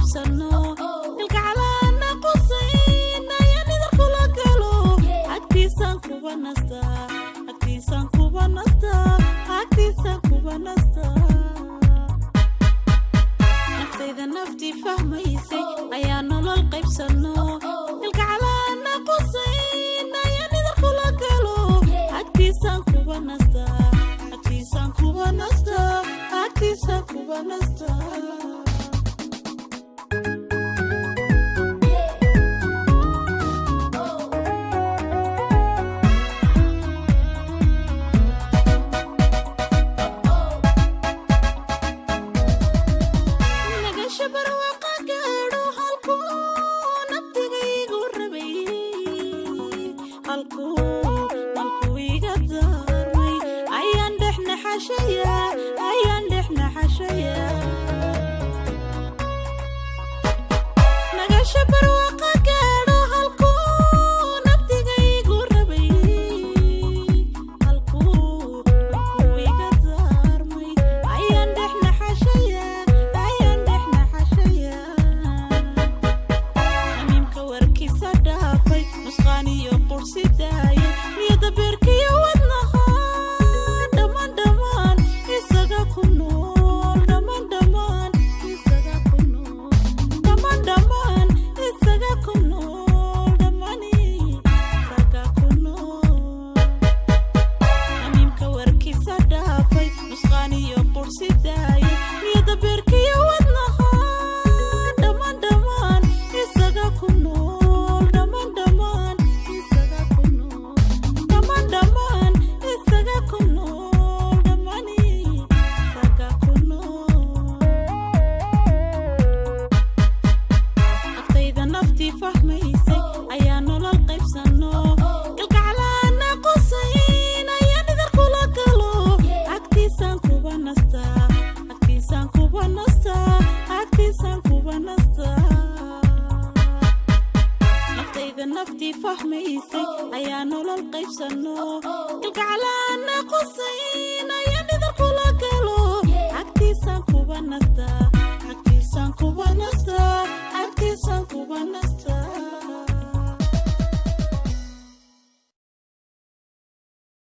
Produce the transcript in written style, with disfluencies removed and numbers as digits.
Qaybsano ilkacalaana qusayn ayaan idarkula galo. Agtiisaan kuba nastaa, agtiisaan kuba nastaa, agtiisaan kuba nastaa. Naftayda naftii fahmaysay ayaa nolol qaybsano ilkacalaana qusayn ayaan idarkula galo. Agtiisaan kuba nastaa, agtiisaan kuba nastaa, agtiisaan kuba nastaa. Nagasha barwaqa gaadho halkuu nabdigaygu rabay, halkuu halkuu iga daarmay ayaan dhex naxashaya, ayaan dhex naxashaya. Nagasha barwaqa gaadho halkuu nabdigaygu rabay, halkuu halkuu iga daarmay ayaan dhex naxashaya, ayaan dhex naxashaya. Namiimka warkiisa dhaafay, nusqaan iyo qursi daayay, niyada beerkiyo wadnaha dhammaan dhammaan isaga ku nool, dhammaan dhammaan isaga ku nool, dhammaan dhammaan isaga ku nool, dhammaan isaga ku nool. Namiimka warkiisa dhaafay, nusqaan iyo qursi daayay, niyada beerkiyo wadnaha dhammaan dhammaan isaga ku nool, dhammaan dhammaan isaga ku nool, dhammaan dhammaan isaga ku nool, dhammaan isaga ku nool. Naftayda naftii fahmaysay ayaa nolol qaybsano ilkacalaana qusayn ayaan idarkula galo. Agtiisaan kuba nastaa, agtiisaan kuba nastaa, agtiisaan kuba nastaa. Naftayda naftii fahmaysay ayaa nolol qaybsano ilkacalaana qusayn ayaan idarkula galo. Agtiisaan kuba nastaa.